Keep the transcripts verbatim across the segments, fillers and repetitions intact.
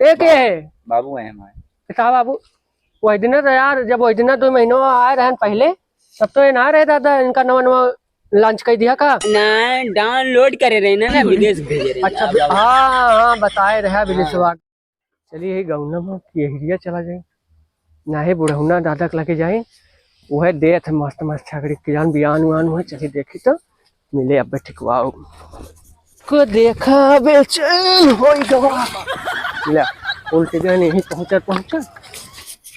ए, के है? बाबू है हमारे। का बाबू? वही दिन तो यार, जब वही दिन दो महीनों आए रहन पहले, तब तो ये ना रहे दादा, इनका नवा नवा launch कर दिया का? ना, download करे रहे ना, ना, विदेश भेजे रहे। अच्छा, हाँ, हाँ, हाँ, बताए रहे विदेश हाँ। वाग। चलिए, यही गौना में यही चला जाए, ना ही बुढ़ौना दादा के लगे जाए, वह देत है मस्त मस्त छगड़ी के जान बियान उयान हुए। चलिए देखी तो मिले अब ठिकवाओ। को देखा बेचैन होई गवा। ले, उल्टे गए नहीं पहुंचत पहुंचत।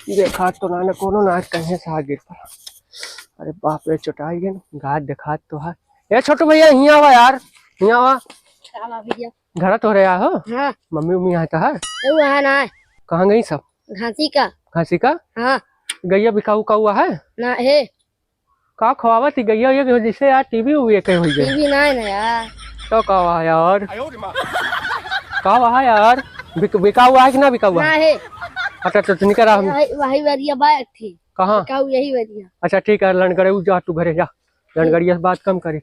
देखा तो ना, ना कोनो ना कहीं से आगे पर। अरे बाप रे, चोटाई गए ना, गाय देखा तो है। ए छोटू भैया, हियाँ आवा यार, हियाँ आवा। का बा भैया? घर तो रहा हो? हाँ। मम्मी उम्मी यहाँ तो है? वो वहाँ ना है। कहाँ गई सब? घासी का। घासी का? हाँ। गैया बिकाऊ का हुआ है? ना है। का खवावत ही गैया ये जैसे यार टीवी हुई है कहीं हुई है। टीवी ना है ना यार। तो का हुआ यार? का हुआ यार? बिक-, बिका हुआ है कि ना बिका हुआ ना है? है। अच्छा, तो निकल रहा हम। वही, वही वरिया बा एक थी। कहाँ? बिकाऊ यही वरिया। अच्छा, ठीक है, लंडगड़े जा, तू घरे जा। लंडगड़िया से बात कम करी।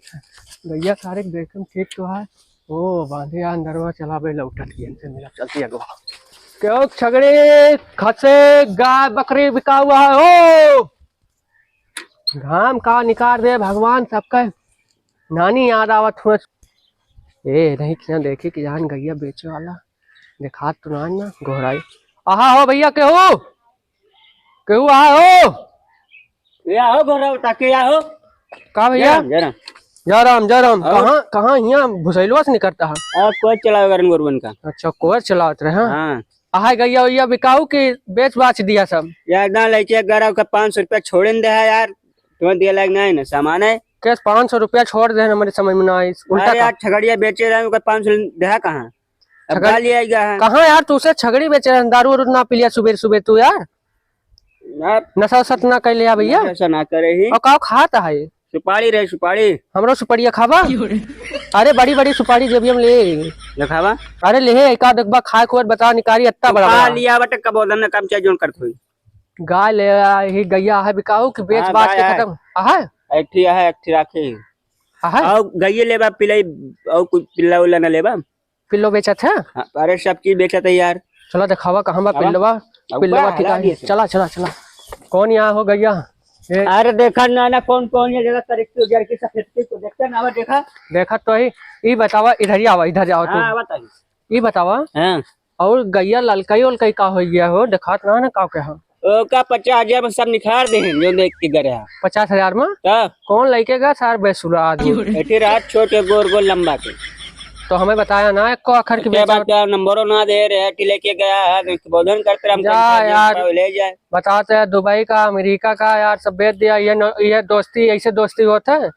गैया सारे के देखे में ठीक तो है। ओ, बांधे आ अंदरवा चला बे, लौटत ही इनसे मिला, चलती अगवा। क्यों छगड़ी, खसे, गाय, बकरी बिका हुआ है? ओ, घाम का निकाल दे भगवान सबके। नानी याद आवत हुआ। ए, नहीं क्या देखी कि जान गैया बेचे वाला। देखात तो ना, ना, गोहराई। आहा हो भैया, केहू? केहू आहा हो? या हो गोहरावता, के या हो? का भैया? जय राम, जय राम। जय राम, जय राम। और? कहाँ, कहाँ हियाँ भुसैलवा से निकरता है? आ, कोयर चलावे करन गोरुवन का। अच्छा, कोयर चलावत रहे, हाँ? हाँ। आहा गैया वैया बिकाऊ कि बेच बाच दिया सब? या एकदम लइके गरा का पाँच सौ रुपया छोड़े न दे है यार, तुम्हें दिए लायक नहीं ना सामान है। कैस पाँच सौ रुपया छोड़ दे, हमारे समझ में ना आई, उल्टा अरे का? यार, छगड़िया बेचे रहे, ओकर पाँच सौ देहा कहाँ? अब छगड़-, गाली आएगा है। कहाँ यार, तू से छगड़ी बेचे रहे, दारू उरू ना पी लिया सुबह सुबह तू यार? यार, नशा वशा तो ना कर लिया भैया? नशा वशा ना करे ही। और का खात है? सुपारी रहे, सुपारी। हमरो सुपड़िया खाबा? अरे बड़ी बड़ी सुपारी जेबिया में ले। ले खाबा? अरे ले, एक आध एक बार खाए खुए बता निकारी, इतना तू बड़ा खा बड़ा। लिया बटे, कब ओदन काम चाहे जोन करत होई। गाय ले आ, ही गैया है बिकाऊ कि बेच हाँ, बाच गाय के है। खत्म? हाँ है? एक ठी है, एक ठी राखे ही। हाँ है? और गैये लेबा, पिलाई, और कुछ पिल्ला उल्ला ना लेबा? पिल्लो बेचत है? हाँ, अरे सब चीज बेचत है यार। चला देखावा कहाँ बा आवा। पिल्लवा? अब पिल्लवा का ठीक हला है। दिए से? चला, चला, चला। कौन यहाँ हो गैया? ए। अरे देखा ना, ना कौन, कौन ये जगह करेक्ट हो जाए कि सफेद की तो देखते ना, आवा देखा। देखा तो ही, ई बतावा, इधर ही आवा, इधर जाओ तू। हाँ, आवा ताई। ई बतावा, हाँ। और गैया ललकई उलकई का हो गया हो, देखात ना ना का के हो? ओका पचास हजार में सब निखार दे हैं, जो देख के गए हैं। पचास हजार में? तब? कौन लइके गया सार बेसुरा आदमी? एठी रात छोट के गोर गोर लंबा के। तो हमें बताया ना, एको आखर की ओके बेचा बात क्या, नंबरो ना दे रहे, कि लेके गया है, तो बोधन करते हम जा कहीं यार। ले जाए। बताते हैं दुबई का, अमेरिका का यार, सब बेच दिया। ये न-, ये दोस्ती, ऐसे दोस्ती होता है?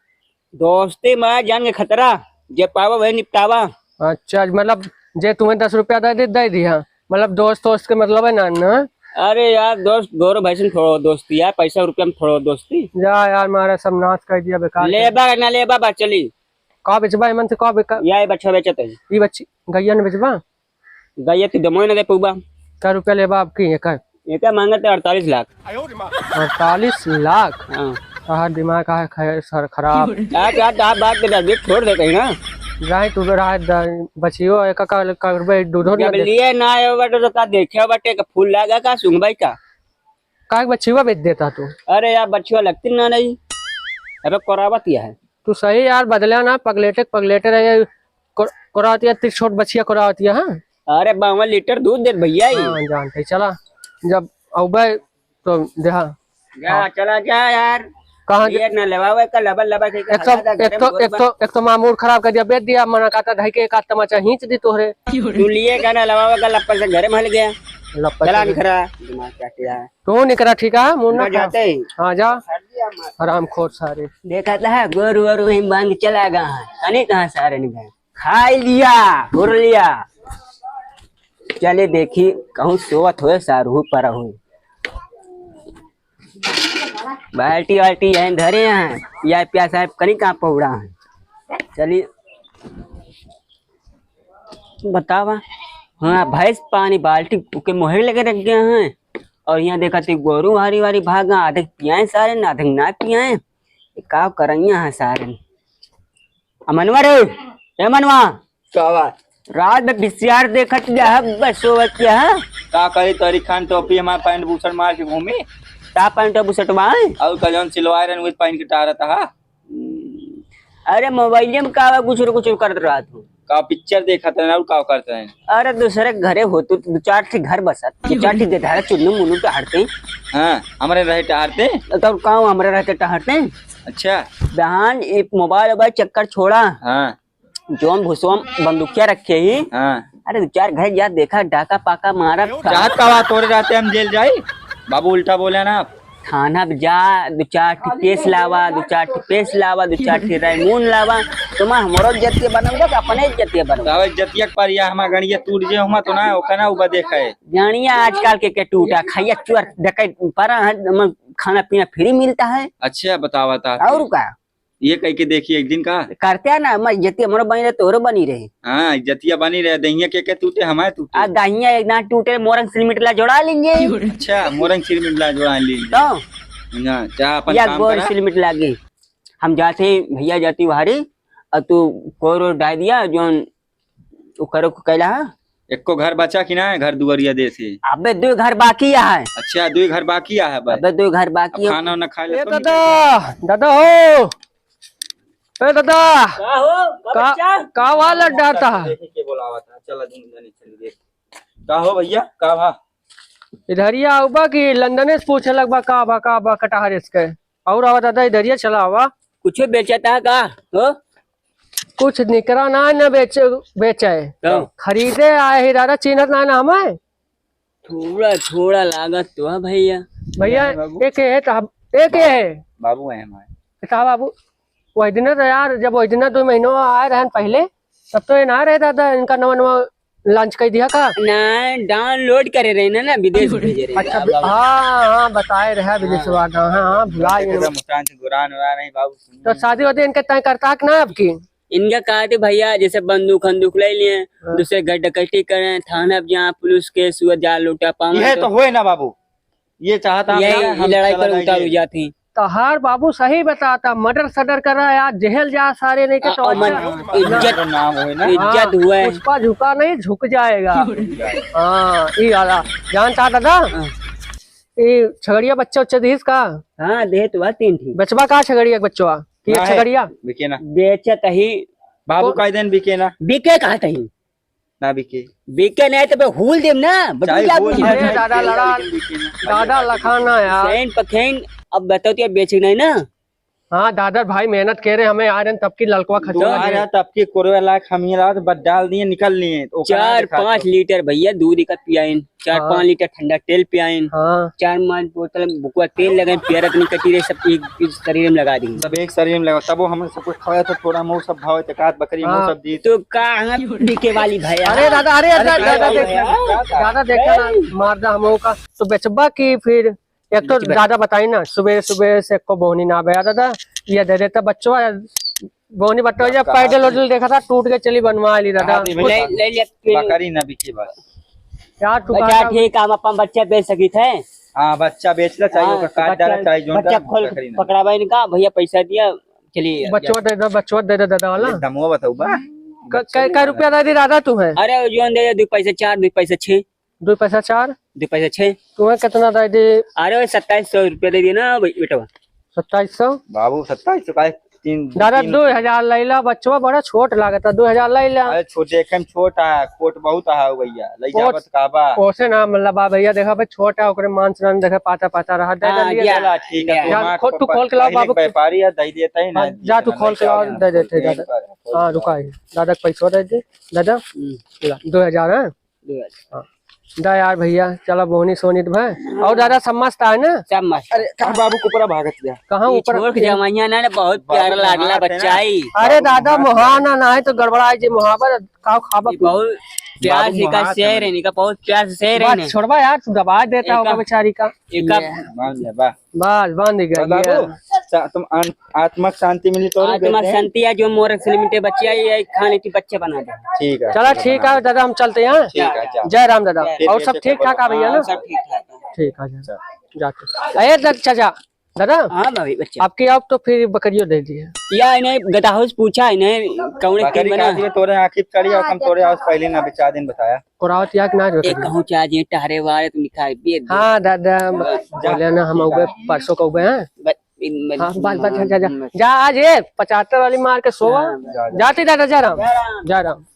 दोस्ती में जान के खतरा, जे पावा वही निपटावा। अच्छा, मतलब जे तुम्हें दस रुपया दे दे, दे दिया, मतलब दोस्त दोस्त के मतलब है ना, ना? अरे यार, दोस्त गोरो भाई से थोड़ो दोस्ती है, पैसा रुपया में थोड़ो दोस्ती। जा यार, मारा सब नाश कर दिया, बेकार कर लेबा ना लेबा, बा चली। का बेचबा एमन से, का बेका-? या बच्चा बेचत है। ई बच्ची, गैया ने बेचबा? गैया तू दमोय न दे पउबा। का रुपया लेबा आपकी एकर? एकर मांगत है अड़तालीस लाख। अड़तालीस लाख? हाँ। तहार दिमाग का है खैर सर खराब। यार, यार, आप बात पे दस बीस छोड़ दे कहीं ना। जाए तू रहा द-, बचियो, एक का करबे, दूधो जब ना दे। लिए ना आयो बाटे तो का देखे बाटे, का फूल लागा का, सूंघ भाई का? काहे के बछिवा बेच देता तू? अरे यार, बछिवा लगती ना नहीं। अबे कोरावत यह है। तू सही यार, बदला ना, पगलेटे, पगलेटे रहे। को-, कोरावत यह, तेरी छोट बछिया कोरावत यह, हाँ? अरे, बावन लीटर दूध देत भैया ही। हाँ, जानते, चला, जब अउबे तो देहा। जा, हाँ। चला जा यार। कहाँ जा-, ये ना लेवावे का लबर लबर के एक तो, हल्ला दा एक घरे तो, में एक तो, एक तो माँ मूड खराब कर दिया, बेच दिया, मना कहता धाई के एक आध तमाचा खींच दी तोहरे। तू लिए का ना लेवावे का लप्पर से घरे में हल गया। लप्पर चला से निखरा, दिमाग क्या किया है? तू निकरा, ठीक है, मुन्ना ना खा। जाते ही। हाँ, जा। हरामखोर सारे। देखा था, गोरू वोरू वहीं बांध के चला गया है। कने कहाँ सारे निकले? खाई लिया, घुर लिया। चले देखी, कहूँ सोवत होए, सारू पर हुई। बाल्टी वाल्टी यहीं धरे हैं, या प्यासा है, कनी कहाँ पौड़ा है। चली। बतावा, हाँ, भैंस पानी बाल्टी के मोहे लगे रख गया है, और यहाँ देखा ती गोरू हारी वारी भागा, आधे पियाए सारे ना, आधे ना पियाए। ये का करैया है सारे? अमनवा रे, ए मनवा। का बा? रात में वीसीआर देखत रहा, बस सोवत रहा। का करी, तोरी खान टोपी हमार पैंट बुसट मार के घूमी। का पैंट बुसट मार? और का जौन सिलवाए रहन, वही पहन के टहरत हा। अरे, मोबाइल में का कुछ कुछ करत रहत हो? का पिक्चर देखत रहन और का करत रहन? अरे, दूसरे के घरे हो तू, दो चार ठे घर बसत, दो चार ठे गधारा चुन्नू मुन्नू टहरते। हाँ, हमरे रहे टहरते। तो का हमरे रहते टहरते? अच्छा। बहन, ये मोबाइल वोबाइल चक्कर छोड़ा। हाँ। जौन भुसवा बंदूकिया रखे ही। हाँ। अरे, दो चार घर जा, देखा, डाका पाका मारा। चाहत का बा, तोरे रहते हम जेल जाई? बाबू, उल्टा बोले ना आप। थाना पे जा, दो चार ठे केस लावा, दो चार ठे केस लावा, दो चार ठे रैमून लावा। तुम हमरो इज्जतिया बनोगे कि अपने इज्जतिया बनोगे? अब इज्जतिया के पर या हमार गणिया टूट जे, हमा तो ना, ओका ना उबा देखा है। गणिया आजकल के, के टूटा, खैया चुअर डकैत परा है, म-, खाना पीना फ्री मिलता है। अच्छा, बतावा था। और का? ये कह के देखिए एक दिन का। करते हैं ना, मैं इज्जतिया हमरो बनी रहे, तोहरो बनी रहे। हाँ, इज्जतिया बनी रहे, दहिया के, के टूटे, हमारे टूटे। आ दहिया एक दांत टूटे, मोरंग सिलमिट ला जोड़ा लेंगे। अच्छा, मोरंग सिलमिट ला जोड़ा लेंगे। तो? ना, चाह अपन या काम गोर करा। सिलमिट लागे। हम जाते भैया जाती वहारी, और तू कोर ओर डाल दिया, जौन ओकरो को कैला है? एको घर बचा कि ना है, घर दुआरिया देसी? अबे दो घर बाकी है। अच्छा, दो घर बाकी है बस। अबे दो घर बाकी अब है। खाना वाना खा ले ए तो दादा, दादा हो। ए दादा। का हो? का का, बच्चा? का वाला डाटा है? देखे के बोलावा था। चला दिन जाने चल देख। का हो भैया, का भा? इधरिया आउबा कि लंदने से पूछे लगबा का बा, का बा कटहर इसके? और आवा दादा, इधरिया चला आवा। कुछ बेचता का हो? कुछ निकरा ना, न बेचे, बेचे। तो? खरीदे आए ही दादा, चिन्हत ना, ना हमें। थोड़ा, थोड़ा लागत तो है भैया। भैया, नहीं बाबू। एक है तो हम, एक है। बाबू है हमारे। का बाबू? वही दिन तो यार, जब वही दिन दो महीनों आए रहन पहले, तब तो ये ना रहे दादा, इनका नवा नवा launch कर दिया का? ना, download करे रहे ना, ना, विदेश भेजे रहे। अच्छा, हाँ, हाँ, हाँ, बताए रहे विदेश हाँ। वाला, हाँ, हाँ, भुला गए। मुस्कान से गुरान उड़ा रहे बाबू, सुनिए। तो शादी वादी इनके तय करता कि ना आपकी? इनका कहा थे भैया, जैसे बंदूक खंदूक ले लिए, हाँ। दूसरे घर डकैती करें, थाना पे जाए, पुलिस केस हुआ, जाल लौटा पावे ये तो तो होए ना बाबू, ये चाहता हम यही ना, हम लड़ाई चला पर जाइए। उतारू जाती। तोहार बाबू सही बताता, murder सडर करा यार, जेल जा सारे नहीं के आ, तो अमन, अच्छा। इज्जत, नाम होए ना। इज्जत हाँ, हुआ है। पुष्पा झुका नहीं, झुक जाएगा। हाँ, ई वाला। जानता दादा? हाँ। ई छगड़िया बच्चा उच्चा दीस का? हाँ, दे तो बा तीन ठीक। बचवा का छगड़िया के बच्चा? ये ना है, छगड़िया? बिके ना। बेचत ही। बाबू तो का दिन बिके ना। बिके कहा तही? ना बिके। बिके नहीं तो बे हुल देम ना, बटुक चाहे जात हुल नहीं। दे, अरे चाहे दादा तेल लड़ा, डाल के बिके ना। दादा लखा ना यार। सैन पखेन, अब बताओ तो यार बेचे नहीं ना। हाँ दादा भाई मेहनत के रहे, हमें आ रहे हैं तब की ललकवा खचवा वो आ दे। रहा तब की कोरवे लायक हम ये रहा तो बस डाल दिए, निकल लिए। ओकर चार आगे खा पाँच तो। लीटर भैया दूध का पियाइन, चार हाँ। पाँच लीटर ठंडा तेल पियाइन, हाँ। चार पाँच बोतल बुकवा तेल लगाइन, पियरत नहीं कटी रहे, सब एक, एक शरीर में लगा दी। सब एक शरीर में लगा, तब वो हम सब कुछ खाया था, थोड़ा मोह सब भाव, एक आध बकरी मोह हाँ। सब दी। तो कहाँ बिके वाली भैया? अरे दादा, अरे अरे दादा, दादा, दादा, देखा ना, दादा। दादा देखा ना, मार दा हम लोगों का। तो बेचबा की फिर एक तो बेचबा। दादा बताई ना, सुबह सुबह से एको बोहनी ना बया दादा, ये दे देता बच्चों, बोहनी बट्टो जब का पैडल वैडल देखा था, टूट के चली बनवा ली दादा। हाँ, ले, ले, ले, ले। बकरी ना बिकी बस। यार, तू अच्छा, कहा ठीक है, हम अपन बच्चा बेच सकी थे। हाँ, बच्चा बेच ला, चाहे हाँ, ओकर काट बच्चा, डाला, चाहे जोन बच्चा डाला, खोल बकरी ना। पकड़ावा इनका, भैया पैसा दिया, चलिए। बच्चवा दे दे, बच्चवा दे दे दादा वाला। अरे, दमवा बताऊ बा। क-, बच्चा कै, कै रुपया दे दी दादा तू है? अरे, जोन दे दे, दो पैसा चार, दो पैसा छः। दो पैसा चार? दो पैसा छः। तू है कितना दे दे? अरे, वही सत्ताईस सौ रुपया दे दिया ना, भाई, बेटवा। सत्ताईस सौ? बाबू, सत्ताईस सौ का है? तीन, दादा, तीन दो हजार लैला, बच्चवा बड़ा छोट लागता, दो हजार लैला। अरे छोटे, एकदम छोट है, कोट बहुत है भैया, ले कोट जावत का बा? ओसे ना मतलब बा भैया, देखा बे छोट है, ओकरे मान सम्मान देखा, पाता पाता रहा, दे हाँ, दे लिए। या, चला, ठीक है, या। तू यार, मार खो-, तू खोल के लाओ पहले बाबू। व्यापारी है, दे देता है ना, हाँ, जा तू खोल के लाओ, दे देते हैं, दादा। हाँ, रुका है, दादा का पैसा दे दे, दादा, हम्म। ला, दो हजार है। दो हजार। हाँ। दा यार भैया, चला बोहनी सोनी तो भाई। और दादा सब मस्त है ना? सब मस्त। अरे, कहाँ बाबू को ऊपरा भागत गया? कहाँ ये ऊपर? छोड़ के जमाइया ना, ना, बहुत प्यारा बाबू लाडला मोहात है बच्चा ना। है। अरे बाबू दादा, मोहात मोहाना ना है तो गड़बड़ा है जी, मोहाबर का खाबा ये तू? बहुत प्यार बाबू से का मोहात शेर है। है, इनका बहुत प्यार से शेर है बस ना। छोड़बा यार, तू दबा देता एका होगा बेचारी का। एका ये। बांध ले, बा। बस, बांध गया बस ये। बाबू, सा-, तुम आन-, आत्मा की शांति मिली तो आत्मा की शांति है, जो मोर से मिटे बच्चे है, ये खाने की बच्चे बना दे। ठीक है। चला, ठीक है दादा, हम चलते हैं। ठीक है, जा। जय राम दादा। फिर और सब ठीक ठाक है भैया ना? हाँ, सब ठीक ठाक है। ठीक है, जा। जा। जाते। अरे दर-, चाचा, दादा, हाँ भाई, बच्चा। आपके आप तो फिर बकरियों दे दिए। या इन्हें गदाहोस पूछा, इन्हें कौन बकरी कीमत का ना? दिए तोरे आँखी चढ़ी और हम तोरे आस पहले ना बेचा दिन बताया। और आवत याक ना एक बकरी। कहूँ चाह जे टहरे वाले तुम खाए पिए दे। हाँ दादा, हाँ। बोले ना हम उगे परसों का उगे हैं। ब-, इन-, हाँ, बस, बस, जा, जा, जा। जा, आज ये पचहत्तर वाली मार के सोवा। हाँ, जा, जा। जाते दादा, जा रहा हूँ। जा रहा हूँ। जा रहा हूँ।